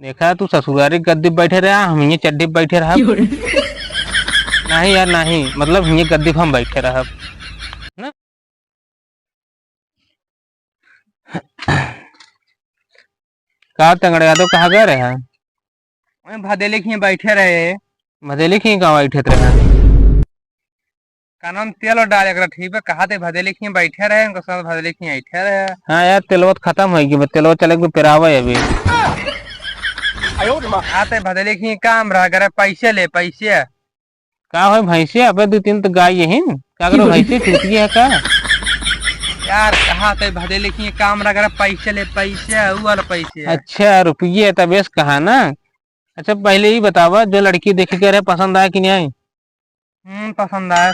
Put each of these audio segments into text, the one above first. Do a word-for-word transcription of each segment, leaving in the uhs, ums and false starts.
देखा, तू ससुरारी गद्दी पे बैठे रहा, हम हिये चड्डी पे बैठे रहब। क्यों रे? नहीं यार, नहीं, मतलब, हिये गद्दी पे हम बैठे रहब ना। का टेंगड़े यादव, कहाँ गए रहे? वहीं भदेली के हिये बैठे रहे। भदेली के हिये कहाँ बैठे रहे? कानन तेल और डाल एकरा, ठीक बा? कहा थे भदेली के हिये बैठे रहे, उनके साथ भदेली के हिये बैठे रहे। हाँ यार, तेलवा तो खतम होइ गई, तेलवा चले के पेरावे अभी। आते भदेली के हिये काम रहा, करे पैसे ले, पैसे। का होय भैंसे? अबे दो तीन तो गाय यही न। का करो भैंसे, चूतिया है का? यार, कहा थे भदेली के हिये काम रहा, करे पैसे ले, पैसे, ऊ वाला पैसे। अच्छा, रुपये तबे से कहा ना। अच्छा, पहले ई बतावा, जो लड़की देखे के रहे, पसंद आया कि नहीं आई? हम्म, पसंद आया।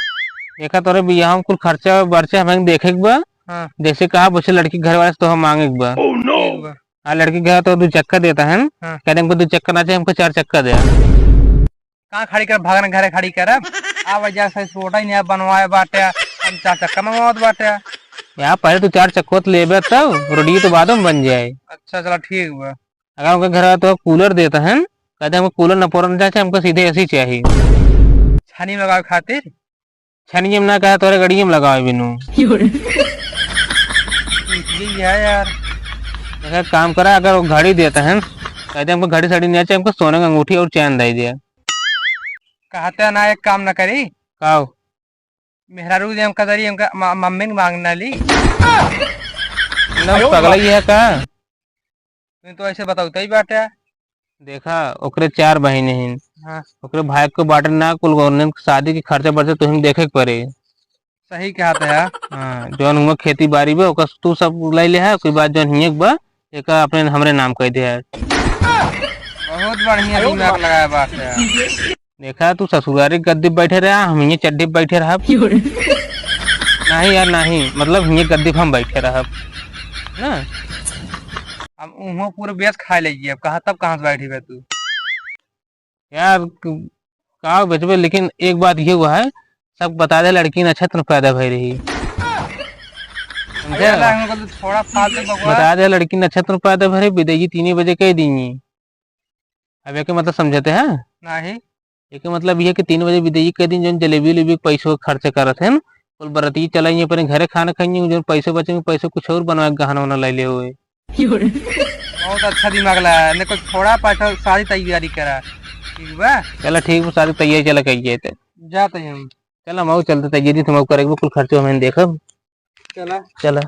देखा तोरे बियाह में कुल खर्चा बर्चा हमें देखे के बा। हाँ। जैसे कहा, वैसे लड़की घर वाले से तो हम मांगे के बा। Oh no! ठीक बा। आ लड़की घर तो दो चक्का देता है ना? हाँ। कहते हमको दो चक्का ना चाहिए, हमको चार चक्का दे। कहाँ खड़ी कर, भागन घरे खड़ी करब। आ वजह से रोड ही नहीं बनवाए बाटे, हम चार चक्का मंगवावत बाटे। यार, पहले तू चार चक्का तो लेबे, तब रोडिये तो बाद में बन जाए। अच्छा, चला ठीक बा। अगर उनके घर तो कूलर देता है, कहते हमको कूलर ना पड़न चाहे, हमको सीधे एसी चाहिए। छानी में लगावे खातिर? छानी में ना कहा, तोरे गड़िया में लगावे बिनू। यही है यार। देखा, काम करा, अगर वो घड़ी देता है, कहते हमको घड़ी सड़ी नहीं चाहिए, हमको सोने का अंगूठी और चैन दे दिया। कहते ना, एक काम ना करी। काओ? मेहरारू जे हमका दरी, हमका म-, मम्मी ने मांगना ली। ना, पगला ही है का? तू तो ऐसे बतावता ही बाटे। देखा, ओकरे चार बहिन हिन। हाँ। ओकरे भाई को बाटे ना, कुल गवर्नमेंट शादी के खर्चा बर्चा तुहिन देखे के पड़े। सही कहा थे यार। हाँ, जौन हुआ खेती बाड़ी बा, ओकर तू सब ले ले है, ओकर बाद जौन हिये के बा, एका अपने हमरे नाम कह दे है। बहुत बढ़िया दिमाग लगाया बाटे यार। देखा, तू ससुरारी गद्दी पे बैठे रहा, हम हिये चड्डी पे बैठे रहब। क्यों रे? नहीं यार, नहीं, मतलब, हिये गद्दी पे हम बैठे रहब ना। अब उहो पूरे बेच खा लेगी, अब कहाँ, तब कहाँ से बैठी बे तू? यार, क-, का बेचबे, लेकिन एक बात ये हुआ है, सब बता दे, लड़की नक्षत्र में पैदा भई रही। समझे? अरे, हमको तो थोड़ा फालतू बकवास। बता दे, लड़की नक्षत्र में पैदा भई रही, बिदेजी तीन बजे कह दी। अब एके मतलब समझते हैं? नहीं। एके मतलब ये कि तीन बजे बिदेजी के दिन जौन जलेबी उलेबी के पैसो खर्च करत हैं, कुल बरती चलाई अपने घरे खाना खाइए, जौन पैसे बचेंगे, पैसे कुछ और बनवा के गहना वहना ले ले हुए। बहुत अच्छा दिमाग लगाया, ने कुछ थोड़ा पैसा सारी तैयारी करा, ठीक बा? चला ठीक बा, सारी तैयारी चला कइए ते। जाते हैं हम। चला, हम चलते तैयारी, तुम करे कुल खर्चो हमें देखब। चला। चला।